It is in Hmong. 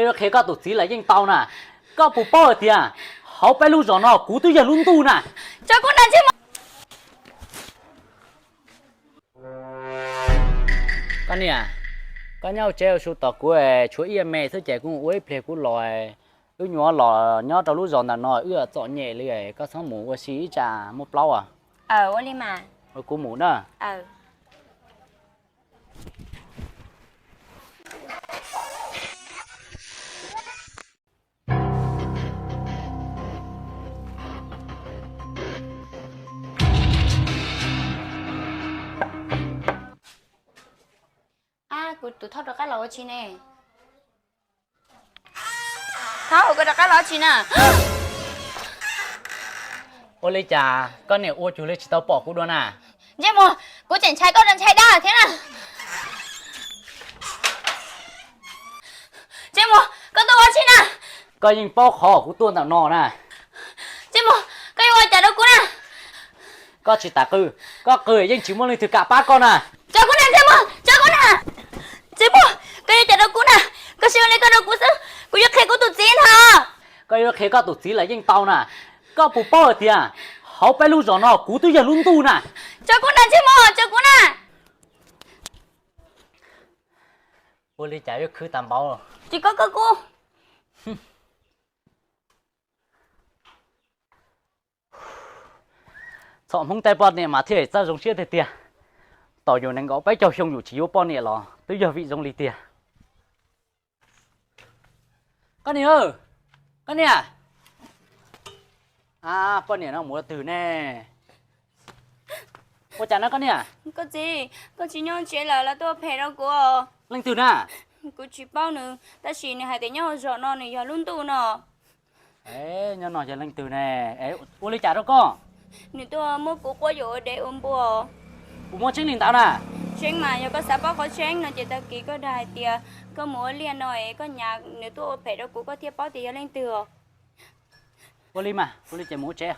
Yuav qhia koj tus txiv lawm yeej tau na. Koj puas paub hais tias hauv peb lub zos no kuv twb yog lub ntuj na. Tso kuv na Ntsej Muag. Koj niam, koj nyob hauv tsev ua su tos kuv, tshuav ib me xwb ces kuv ua ib pliag kuv los. Wb nyuam los nyob rau lub zos ntawm no wb txom nyem li, koj txhob mus ua si ib tsam muaj plaub. Ua li mas. Kuv mus na. Ab, kuv tus thauj rov qab los ua tsi ne? Thauj, koj rov qab los tsi na? Ua li cas koj niam ua cuag li tsis tau pom kuv dua na? Ntsej Muag, kuv tseem ntshai koj ntshai dab thiab na. Ntsej Muag, koj tuaj ua tsi na? Koj yeej paub qhov kuv tuaj ntawm no na. Ntsej Muag, koj yuav ua cas rau kuv na? Koj tsis tas qw, koj qw yeej tsis muaj leej twg kam pab koj na. Tso kuv na Ntsej Muag, tso kuv na. Ntsej Muag, koj yuav ua cas rau kuv na? Koj sim ua li koj rau kuv xwb, kuv yuav qhia kuv tus txiv ntag. Koj yuav qhia koj tus txiv lawm yeej tau na. Koj puas paub hais tias hauv peb lub zos no kuv twb yog lub ntuj na. Tso kuv na Ntsej Muag, tso kuv na. Ua li cas yuav khwv tas npaum. Tsis koj koj kuv. Txhom Hmoob tej poj niam mas thiaj txawj zoo siab tiag tiag. Tau yus nees nkaum peb caug xyoo yus tsis yuav poj niam los twb yog vim zoo li tiag. Koj niam, koj niam. Poj niam no mus ua twg ne? Ua cas no koj niam? Koj txiv, koj tsis nyob tsev lawm los tuaj phem rau kuv. Leej twg na? Kuv tsis paub nws, tab sis nws hais tias nyob hauv zos no nws yog lub ntuj no. Nyob no yog leej twg ne? Ua li cas rau koj? Nws tuaj muab kuv quab yuam ua dev ua npua. Kuv muab tseeb li ntawd na. Tseeb mas, yog koj xav paub qhov tseeb no ces tag kis koj dag hais tias koj mus ua liaj no es koj nyav nws tuaj ua phem rau kuv, koj thiaj paub tias yog leej twg os. Ua li mas, ua li ces mus ua tsev.